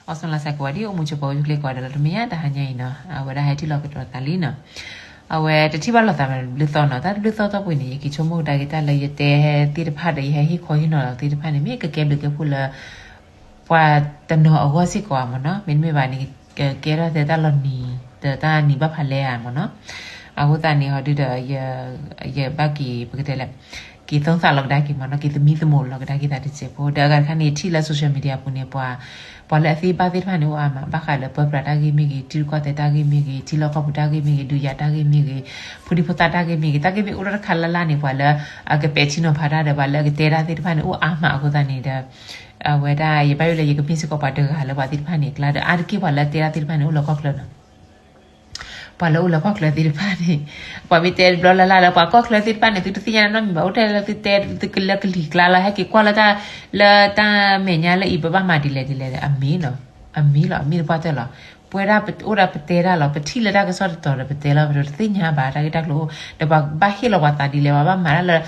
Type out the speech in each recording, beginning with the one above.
အီစလါစဲးကဝီၤဒ်အိၣ်မူဆိပီၤဝံၤကျ့ကိးဂၤဒဲးလီၤ တမ့ၢ်ဧါ တဟါညါအံၤနီၤ အဝဲဒၣ်ဟဲထံၣ်လိာ်ကဒီးသးလံနီၤ. အဝဲတထံၣ်ဘၣ်လိာ်သးဘၣ်တဘျုးသီနီၤ တၢ်တဘျုးသီတီၢ်ပူၤန့ၣ် ယက့ၤဆိကမိၣ်ကဒါက့ၤတၢ်လၢယတဲသ့ၣ်တဖၣ်ဒီး ယဟဲဟ့ၣ်ခီဟ့ၣ်နီၤလီၤသ့ၣ်တဖၣ်န့ၣ် မ့ၢ်ကကဲဘျုးကဲဖှိၣ်လၢ ပှၤတနီၤအဂီၢ်စ့ၢ်ကီးဧါမ့ၢ်နီၤ မ့တမ့ၢ်ဘၣ်န့ၣ် ကကဲထီၣ်ထဲတၢ်လီၤနံၤ ဒီးတၢ်နံၤဘၣ်ဖးလဲဧါမ့ၢ်နီၤ. အဃိသတးန့ၣ် ဟီဒုဒီး ယဘၣ်က့ၤ ပကတဲလဲၣ် က့ၤသိသးလီၤကဒါက့ၤမ့ၢ်နီၤ က့ၤသမံသမိးလီၤကဒါက့ၤသးတစဲးဖိ ဒီးအဂၤတခါန့ၣ် ထံၣ်လၢ social media ပူၤန့ၣ် ပှၤ ပှၤလၢအသ့ဘၣ်သ့ၣ်တဖၣ်န့ၣ် အိၣ်အါမး ဘၣ်ဃးလၢပၢပြးတၢ်ဂ့ၢ်မ့ၢ်ဂ့ၤ ထံရူၢ်ကီၢ်သဲးတၢ်ဂ့ၢ်မ့ၢ်ဂ့ၤ ထံလီၢ်ကီၢ်ပူၤတၢ်ဂ့ၢ်မ့ၢ်ဂ့ၤ ဒုးယၤတၢ်ဂ့ၢ်မ့ၢ်ဂ့ၤ ဖိဒံဖိသၣ်တၢ်ဂ့ၢ်မ့ၢ်ဂ့ၤ တၢ်ဂ့ၢ်မ့ၢ်အိၣ်ထီၣ်တခါလၢ်လၢ်န့ၣ် ပှၤလၢအကပဲာ်ထံနီၤဖးတၢ်ဒီး ပှၤလၢအကတဲတၢ်သ့ၣ်တဖၣ်န့ၣ် အိၣ်အါမးအဃိသတးန့ၣ်ဒီး အဝဲဒၣ် ယဘၣ်ယိၣ်လၢယကမ့ၢ်စ့ၢ်ကီးပှၤတဂၤလၢပှၤသ့ၣ်တဖၣ်န့ၣ်အကျါဒီး အါတက့ၢ်ပှၤလၢအတဲတၢ်သ့ၣ်တဖၣ်န့ၣ် အိၣ်လၢကီၢ်ချၢနီၤ ပှၤလၢအိၣ်လၢကီၢ်ချၢသ့ၣ်တဖၣ်န့ၣ် ပှၤမ့ၢ်တဲတဘျီလၢ်လၢ်လၢပှၤကီၢ်ချၢသ့ၣ်တဖၣ်န့ၣ် သုတသ့ၣ်ညါနီတမံၤဘၣ် အိၣ်ထဲလၢသုတဲသုကလၢကလံၤကျါလီၤ ဟဲက့ၤကွၢ်လၢတၢ် လၢတၢ်မဲာ်ညါလၢအံၤ ပဘၣ်မၤဒ်လဲၣ်ဒ်လဲၣ်ဒီး အမ့ၢ်နီၤ အမ့ၢ်လီၤ အမ့ၢ်တပှၢ်တၢၢ်လီၤ. ပဝဲဒၣ်အိၣ်ဒီးပတဲတၢ်လီၤ ပထံၣ်လၢတၢ်ကစီၣ်တတီၤဒီးပတဲလီၤ ပတသ့ၣ်ညါဘၣ်တၢ်ဂ့ၢ်တၢ်ကျိၤအိၣ် ဒီးပှၤဘၣ်ဟ့ၣ်လီၤပှၤသးဒ်လဲၣ် ပှၤဘၣ်မၤတၢ်လၢ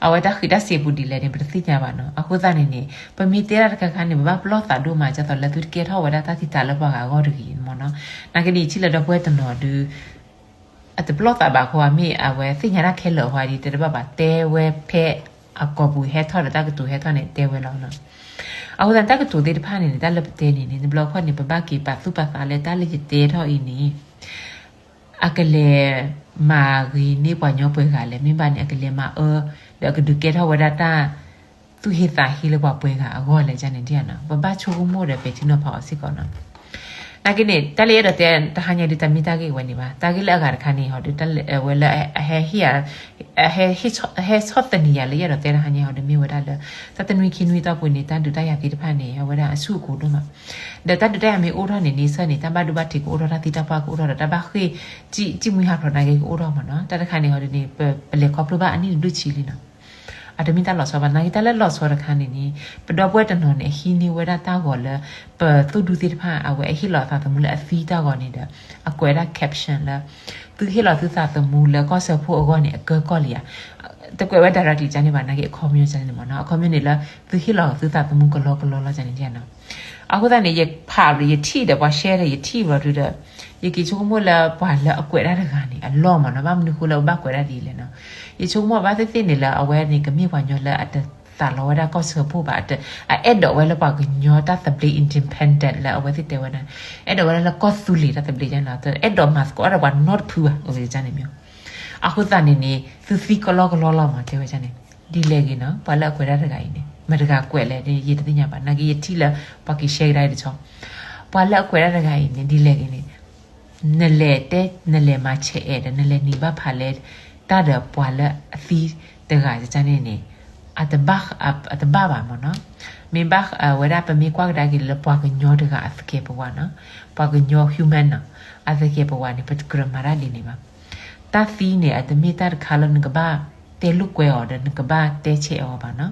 အဝဲတၢ်ဃံးတၢ်စ့းပူၤဒ်လဲၣ်န့ၣ် ပတသ့ၣ်ညါဘၣ်နီၤ. အဃိသတးန့ၣ်န့ၣ် ပမ့ၢ်တဲတၢ်တခါခါန့ၣ် ပဘၣ်ပလီၢ်သးဒိၣ်မး ဒ်သိးလၢသုတကဲထီၣ်ဝဲဒၣ်တၢ်သံတၢ်လၢပှၤဂၤအဂီၢ်တဂ့ၤမ့ၢ်နီၤ. နာ်က့န့ၣ် ယထံၣ်လၢဒီပုၢ်ဝဲၢ်တနီၤဒုး အတပလီၢ်သးဘၣ်အဃိ အမ့ၢ်အဝဲသ့ၣ်ညါတၢ်ခဲလၢာ်အဃိ ဒ်တဲတဘၣ်ဘၣ် တဲဝဲဖဲအကိာ်ပူၤဟဲထီၣ်ဒီးတၢ်ကတိၤဟဲထီၣ်န့ၣ် တဲဝဲလီၤနီၤ. အဃိသတးန့ၣ် တၢ်ကတိၤသ့ၣ်တဖၣ်န့ၣ်န့ၣ် တၢ်လၢပတဲန့ၣ်န့ၣ် တဘျီခီန့ၣ် ပဘၣ်က့ၤပာ်သူၣ်ပာ်သးလၢတၢ်လၢယတဲထီၣ်အံၤန့ၣ် အကလဲၤမၤဂ့ၤန့ၢ်ပှၤညီပှဲၤဂၤလဲၣ် မ့ၢ်ဘၣ်န့ၣ် အကလဲၤမၤအၢ ဒီးအကဒုးကဲထီၣ်ဝဲဒၣ်တၢ်သူၣ်ဟ့သးဟ့လၢပှၤပှဲၤဂၤအဂီၢ်လဲၣ်န့ၣ်ဒ်နီၤ ပဘၣ်ဆိကမိၣ်ဒီးပဲာ်ထံနီၤဖးအီၤစ့ၢ်ကီးနီၤ. နာ်က့န့ၣ် တၢ်လၢယအဲၣ်ဒိးတဲတဟါညါဒ်တၢ်မ့ၢ်တၢ်ဂ့ၢ်ဝဲန့ၣ်ဘၣ် တၢ်ဂ့ၢ်လၢအဂၤတခါန့ၣ် ဟီဒုး တၢ်လၢအဝဲလၢ အဟဲဟ့ၣ် အဟဲဆီၣ်သနံးယၤလၢယအဲၣ်ဒိးတဲတဟါညါဟီဒုး မ့ၢ်ဝဲဒၣ်လၢ တၢ်တနွံခံနွံတီၢ်ပူၤန့ၣ် တၢ်ဒုးတၢ်ယၤသ့ၣ်တဖၣ်န့ၣ် အဝဲဒၣ်အဆူၣ်အကိၤဒိၣ်မး ဒီးတၢ်ဒုးတၢ်ယၤမ့ၢ်အိၣ်ထီၣ်န့ၣ် န့ဆၢၣ်န့ၣ် တၢ်ဘၣ်ဒိဘၣ်ထံးကအိၣ်ထီၣ် တၢ်သံတၢ်ပှၢ်ကအိၣ်ထီၣ်ဒီး တၢ်ဘၣ်ဃ့ၢ် စံၣ်မှံဟးဖျိးနာ်က့ကအိၣ်ထီၣ်မးနီၤ. တၢ်တခါန့ၣ်ဟီဒုးန့ၣ် ပလဲၤခီဖျိဘၣ်အနံၣ်တဘျုးဆံလံနီၤ အတမ့ၢ်တၢ်လီၤဆီဘၣ် နာ်က့တၢ်လၢလီၤဆီတခါန့ၣ်န့ၣ် ပဒီပုၢ်ဝဲၢ်တနီၤန့ၣ် အဟံးန့ၢ်ဝဲဒၣ်တၢ်ဂီၤလၢ ပသိၣ်ဒူသ့ၣ်တဖၣ် အဝဲအဟ့ၣ်လီၤအသးသမူလၢအသံတၢ်ဂီၤန့ၣ်ဒီး အကွဲးဒၣ် caption လၢ သုဟ့ၣ်လီၤသုသးသမူလၢကီၢ်စၢဖှိၣ်အဂီၢ်န့ၣ် အကၢကီၢ်လံဧါ တကွဲးဝဲ directly န့ၣ်ဘၣ် နာ်က့အ comment န့ၣ်မးနီၤ အ comment န့ၣ်လၢ သုဟ့ၣ်လီၤသုသးသမူကလီကလီလီၤန့ၣ်နီၤ. အဃိသတးန့ၣ် ယဖးဒီးယထံၣ်ဒီးပှၤ share ဒီးယထံၣ်ဘျီဒုဒီး ယက့ၤဆိကမိၣ်လၢပှၤလၢအကွဲးဒၣ်တဂၤန့ၣ် အလီၢ်မးနီၤ ဘၣ်မနုၤဃိလၢပဘၣ်ကွဲးဒၣ်ဒ်လဲၣ်နီၤ. ယဆိကမိၣ်ဘၣ်သ့ၣ်သ့ၣ်န့ၣ်လၢအဝဲန့ၣ် ကမ့ၢ်ပှၤညီလၢအတသးလီဝဲဒၣ်ကီၢ်စၢဖှိၣ်ဘၣ် အအဲၣ်ဒိးဝဲလၢပှၤကညီတၢ်သဘျ့ independent လၢအဝဲသ့ၣ်တဲဝဲဒၣ် အဲၣ်ဒိးဝဲဒၣ်လၢကီၢ်သူလ့ၤတၢ်သဘျ့န့ၣ် အဲၣ်ဒိးမၤသကိးဒီးပှၤနီတဖုဘၣ် အဝဲန့ၣ်မ့ၢ် အဃိသတးန့ၣ်န့ၣ် သုသံကလီကလီလီၤမး တဲဝဲန့ၣ် ဒ်လဲၣ်ဂ့ၤနီၤ ပှၤလၢအကွဲးဒၣ်တဂၤအံၤန့ၣ် မတၤတဂၤကွဲးလဲၣ်န့ၣ် ယတသ့ၣ်ညါဘၣ် နာ်က့ယထံၣ်လၢ ပှၤက့ၤ share ကဒါအံၤတဆီ ပှၤလၢအကွဲးဒၣ်တဂၤအံၤန့ၣ် ဒ်လဲၣ်ဂ့ၤန့ၣ် နလဲၤတဲ နလဲၤမၤဆဲးအဲးဒီး နလဲၤနံၤဘၣ်ဖးလဲ တၢ်ဒီးပှၤလၢအသံတဂၤန့ၣ်န့ၣ် အတဘၣ် အတဘၣ်ဘၣ်မးနီၤ. မ့ၢ်ဘၣ်ဝဲဒၣ် ပမ့ၢ်ကွၢ်ကဒါက့ၤလၢပှၤကညီတဂၤအသကဲးပဝးနီၤ, ပှၤကညီ human နီၤ, အသကဲးပဝးန့ၣ် ပတကြၢးမၤတၢ်ဒ်န့ၣ်ဘၣ်. တၢ်သံန့ၣ် အတမ့ၢ်တၢ်တခါလၢနကဘၣ်တဲလိာ်ကွဲအီၤဒီး နကဘၣ်တဲဆဲးအီၤဘၣ်နီၤ.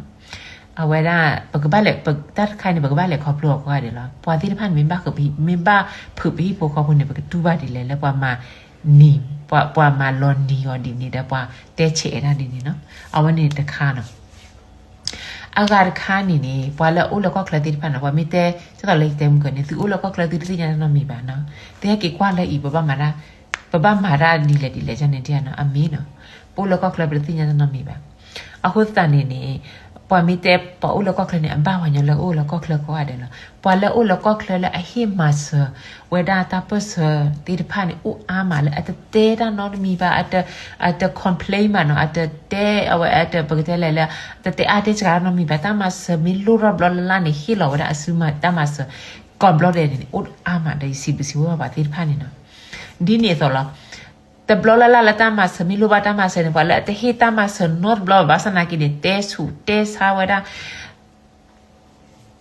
အဝဲဒၣ် ပကဘၣ်လဲၤ တၢ်တခါန့ၣ် ပကဘၣ်လဲၤခီဖျိအီၤကိးဂၤဒဲးလီၤ. ပှၤသ့ၣ်တဖၣ်န့ၣ် မ့ၢ်ဘၣ်ဃုာ်ပဟံၣ် မ့ၢ်ဘၣ်ဖုးပဟံၣ်ဖိဃီဖိန့ၣ် ပကတူၢ်ဘၣ်ဒ်လဲၣ်လၢပှၤမၤနံၤ ပှၤမၤလီၤနံၤအီၤဒ်န့ၣ်ဒီး ပှၤတဲဆဲးဒၣ်ဒ်န့ၣ်နီၤ. အဝဲန့ၣ်တခါနီၤ. အဂၤတခါန့ၣ်န့ၣ် ပှၤလၢအအိၣ်လၢကီၢ်ချၢသ့ၣ်တဖၣ်နီၤ, ပှၤမ့ၢ်တဲ ဒ်သိးလၢယတဲမုၢ်ကၢန့ၣ် သုအိၣ်လၢကီၢ်ချၢသုတသ့ၣ်ညါတၢ်နီတမံၤဘၣ်နီၤ. သုဟဲက့ၤကွၢ်လၢအံၤ ပဘၣ်မၤတၢ် ပဘၣ်မၤတၢ်ဒ်လဲၣ်ဒ်လဲၣ်န့ၣ် ဒ်န့ၣ်နီၤ အမ့ၢ်နီၤ. ပအိၣ်လၢကီၢ်ချၢပတသ့ၣ်ညါတၢ်နီတမံၤဘၣ်. အဃိသတးန့ၣ်န့ၣ် ပှၤမ့ၢ်တဲပှၤအိၣ်လၢကီၢ်ချၢန့ၣ် အဘၣ်ပှၤညီလၢအအိၣ်လၢကီၢ်ချၢကိးဂၤဒဲးလီၤ. ပှၤလၢအအိၣ်လၢကီၢ်ချၢလၢအဟ့ၣ်မၤစၢၤဝဲဒၣ်တၢ်ပၢၢ်ဆၢသ့ၣ်တဖၣ်န့ၣ် အိၣ်အါမးလၢအတတဲတၢ်နီတမံၤဘၣ်, အတ အတ complain ဘၣ်နီၤ, အတတဲအဝဲ အတ ပကတဲလဲၣ်လၢ တတဲအါတဲစှၤနီတမံၤဘၣ်. တၢ်မၤစၢၤမ့ၢ်လိၣ်ထီၣ်ဘျီလၢ်လၢ်န့ၣ် ဟ့ၣ်လီၤဝဲဒၣ်အစုမၤတၢ်မၤစၢၤ ကိးဘျီဒဲးန့ၣ် အိၣ်အါမးဒီး ယစံးဘျုးစံးဖှိၣ်ပှၤသ့ၣ်တဖၣ်န့ၣ်နီၤ. ဒ်န့ၣ်အသိးလီၤ. တဘျီလၢ်လၢ်လၢတၢ်မၤစၢၤမ့ၢ်လိၣ်ဘၣ်တၢ်မၤစၢၤန့ၣ် ပှၤလၢအတဟ့ၣ်တၢ်မၤစၢၤနီတဘျီဘၣ် ဘၣ်ဆၣ်သနာ်က့န့ၣ် တဲဆူးတဲဆါဝဲဒၣ်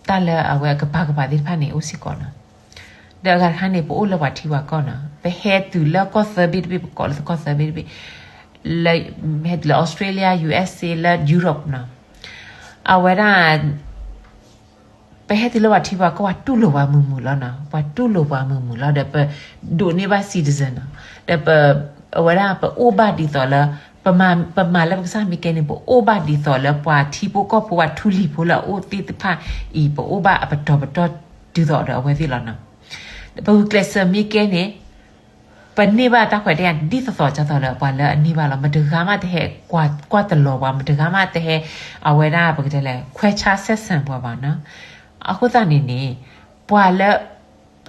တၢ်လၢအဝဲအကပၤကပၤသ့ၣ်တဖၣ်န့ၣ် အိၣ်စ့ၢ်ကီးနီၤ. ဒီးအဂၤတခါန့ၣ် ပအိၣ်လၢပှၤထံပှၤကီၢ်နီၤ, ပဟဲတုၤလၢကီၢ်သၢဘ့ၣ်တဘ့ၣ် ပကိးလၢကီၢ်သၢဘ့ၣ်တဘ့ၣ်, လၢ ဟဲတုၤလၢ Australia, U S A, လၢ Europe နီၤ, အဝဲဒၣ် ပဟဲတုၤလၢပှၤထံပှၤကီၢ် ပှၤတူၢ်လိာ်ပှၤမုာ်မုာ်လီၤနီၤ, ပှၤတူၢ်လိာ်ပှၤမုာ်မုာ်လီၤ. ဒီးပဒိးန့ၢ်ဘၣ် citizen နီၤ, ဒီးပ အဝဲဒၣ်ပအိၣ်ဘၣ်ဒ်သိးလၢ ပမၤ ပမၤလၢပကစၢ်မ့ၢ်ကဲန့ၣ် ပအိၣ်ဘၣ်ဒ်သိးလၢပှၤထံဖိကီၢ်ဖိ ပှၤထူလံၤဖိလၢအအိၣ်သ့ၣ်တဖၣ်အံၤ ပအိၣ်ဘၣ်အပတီၢ်ပတီၢ် ဒ်သိးဒီးအဝဲသ့ၣ်လီၤနီၤ. ပဂုာ်ကျဲးစၢးမ့ၢ်ကဲန့ၣ် ပန့ၢ်ဘၣ်တၢ်ခွဲးတၢ်ယာ်ဒ်သိးသိးဒ်သိးလၢပှၤလၢအန့ၢ်ဘၣ်လီၤ. မတဂၤမးတဟဲကွၢ်တလီၤပှၤ, မတဂၤမးတဟဲ အဝဲဒၣ်ပကတဲလဲၣ် ခွဲခြားဆက်ဆံပှၤဘၣ်နီၤ. အဃိသတးန့ၣ်န့ၣ် ပှၤလၢ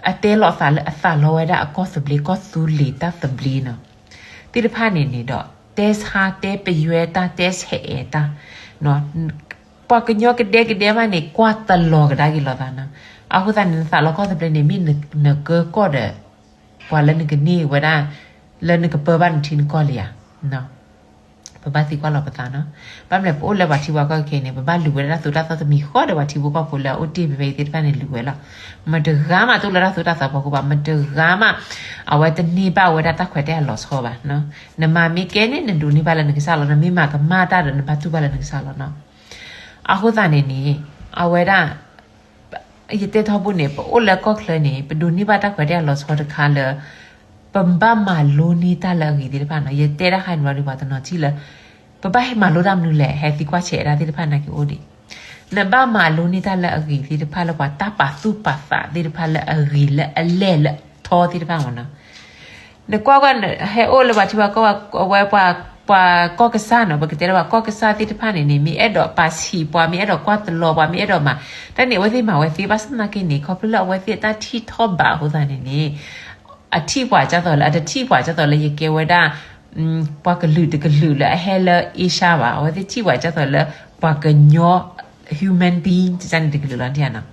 အတဲလိာ်သးလၢအသးလီဝဲဒၣ်အကီၢ်သဘျ့ကီၢ်သူလ့ၤတၢ်သဘျ့နီၤ, သ့ၣ်တဖၣ်န့ၣ်န့ၣ်ဒီး တဲဆါတဲပယွဲတၢ်တဲဆဲးအဲးတၢ်, ပှၤကညီကဒဲကဒဲမးန့ၣ် ကွၢ်တလီၤကဒါက့ၤလိာ်သးနီၤ. အဃိသတးန့ၣ် နသးလီကီၢ်သဘျ့န့ၣ် မ့ၢ်နကၢကီၢ်ဒီး ပှၤလၢနကန့ၢ်ဝဲဒၣ် လၢနကပၢဘၣ်နထံနကီၢ်လံဧါ. ပဘၣ်သံကွၢ်လီၤပသးနီၤ. ဘၣ်မနုၤလဲၣ် ပအိၣ်လၢပှၤထံပှၤကီၢ်ခဲအံၤန့ၣ် ပဘၣ်လူၤဝဲဒၣ်တၢ်သိၣ်တၢ်သီတမံၤဃီဒီး ပှၤထံဖိကီၢ်ဖိလၢအအိၣ်တ့ၢ်ဖဲအံၤသ့ၣ်တဖၣ်န့ၣ်လူၤဝဲလီၤ. မတဂၤမးတအိၣ်လၢတၢ်သိၣ်တၢ်သီဖီခိၣ်ဘၣ်, မတဂၤမး အဝဲတန့ၢ်ဘၣ်ဝဲဒၣ်တၢ်ခွဲးတၢ်ယာ်လီၤဆီဘၣ်. နမၤမ့ၢ်ကဲန့ၣ် နဒိးန့ၢ်ဘၣ်လၢနကစၢ်လီၤ, နမ့ၢ်မၤကမၣ်တၢ်ဒီး နဘၣ်တူၢ်ဘၣ်လၢနကစၢ်လီၤနီၤ. အဃိသတးန့ၣ်န့ၣ် အဝဲဒၣ် ယတဲထီဘိန့ၣ် ပအိၣ်လၢကီၢ်ချၢန့ၣ် ပဒိးန့ၢ်ဘၣ်တၢ်ခွဲးတၢ်ယာ်လီၤဆီတခါလၢ ပဘၣ်မၤလိန့ၢ်တၢ်လၢအဂ့ၤသ့ၣ်တဖၣ်နီၤ. ယတဲတၢ်ခါန့ၣ်လီၤဒီး ပှၤတနီၤထံၣ်လၢ ပဘၣ်ဟဲမၤလိတၢ်မနုၤလဲၣ်, ဟဲသံကွၢ်ဆဲးအဲးတၢ်သ့ၣ်တဖၣ်နာ်က့အိၣ်ဒံး. နဘၣ်မၤလိန့ၢ်တၢ်လၢအဂ့ၤသ့ၣ်တဖၣ်လၢပှၤတၢ်ပာ်သူၣ်ပာ်သးသ့ၣ်တဖၣ်လၢအဂ့ၤလၢအလဲၢ်လၢအထီသ့ၣ်တဖၣ်မ့ၢ်နီၤ. နကွၢ်ကွၢ် ဟဲအိၣ်လၢပှၤထံပှၤကီၢ် အဝဲပှၤ ပှၤကီၢ်ကစၢ်နီၤ, ပကတဲလၢပှၤကီၢ်ကစၢ်သ့ၣ်တဖၣ်န့ၣ်န့ၣ် မ့ၢ်အဲၣ်ဒိးပာ်ဆံးပှၤ, မ့ၢ်အဲၣ်ဒိးကွၢ်တလီၤပှၤ, မ့ၢ်အဲၣ်ဒိးမၤတၢ်န့ၣ် အဝဲသ့ၣ်မၤဝဲသ့ ဘၣ်ဆၣ်သနာ်က့န့ၣ် ခီဖျိလၢအဝဲသ့ၣ်အတၢ်ထံၣ်ထီၣ်ဘးအဃိသတးန့ၣ်န့ၣ် အထံၣ်ပှၤဒ်သိးလၢ အတထံၣ်ပှၤဒ်သိးလၢယကဲဝဲဒၣ် ပှၤကလုာ်တကလုာ်လၢအဟဲလၢ Asia ဘၣ်, အဝဲသ့ၣ်ထံၣ်ပှၤဒ်သိးလၢ ပှၤကညီ human being န့ၣ်တကလုာ်လီၤနီၤ.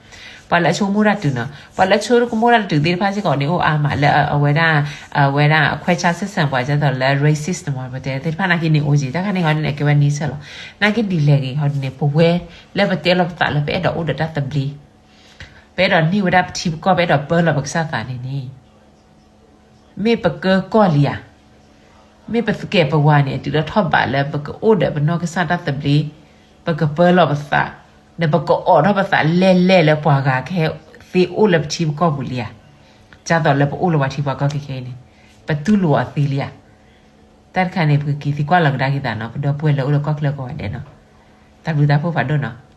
ပှၤလၢအဆိကမိၣ်တၢ်တုၤနီၤ, ပှၤလၢအဆိကမိၣ်တၢ်တတုၤသ့ၣ်တဖၣ်စ့ၢ်ကီးန့ၣ် အိၣ်အါမးလၢအဝဲဒၣ် အဝဲဒၣ်ခွဲးဆါဆက်ဆံပှၤဒ်သိးလၢ racist မ့ၢ်ပတဲသ့ၣ်တဖၣ်နာ်က့န့ၣ်အိၣ်က့ၤ, တၢ်ခါန့ၣ်ဟီဒ်န့ၣ် အကဲဝဲန့ဆၢၣ်လီၤ. နာ်က့ဒ်လဲၣ်ဂ့ၤဟီဒ်န့ၣ် ပဝဲလၢပတဲလီၤပသးလၢပအဲၣ်ဒိးအိၣ်ဒီးတၢ်သဘျ့, ပအဲၣ်ဒိးန့ၢ်ဝဲဒၣ်ပထံပကီၢ်, ပအဲၣ်ဒိးပၢလီၤပကစၢ်သးန့ၣ်န့ၣ် မ့ၢ်ပကၢကီၢ်လံဧါ. မ့ၢ်ပသကဲးပဝၤန့ၣ် တုၤလၢထီၣ်ဘးလၢပကအိၣ်ဒီးပနီၢ်ကစၢ်တၢ်သဘျ့, ပကပၢလီၤပသး, ဒီးပကအိးထီၣ်ပသးလဲၢ်လဲၢ်လၢပှၤဂၤကဟဲသ့အိၣ်လၢပထံပကီၢ်ပူၤလံဧါ. ဒ်သိးလၢပအိၣ်လၢပှၤထံပှၤကီၢ်ခဲခဲအံၤန့ၣ် ပတူၢ်လိာ်အီၤသ့လံဧါ. တၢ်တခါန့ၣ် ပကက့ၤသံကွၢ်လီၤကဒါက့ၤသးနီၤ, ပဒီပုၢ်ဝဲၢ်လၢအိၣ်လၢကီၢ်ချၢကိးဂၤဒဲးနီၤ. တၢ်ဘျုးတၢ်ဖှိၣ်ဖးဒိၣ်နီၤ.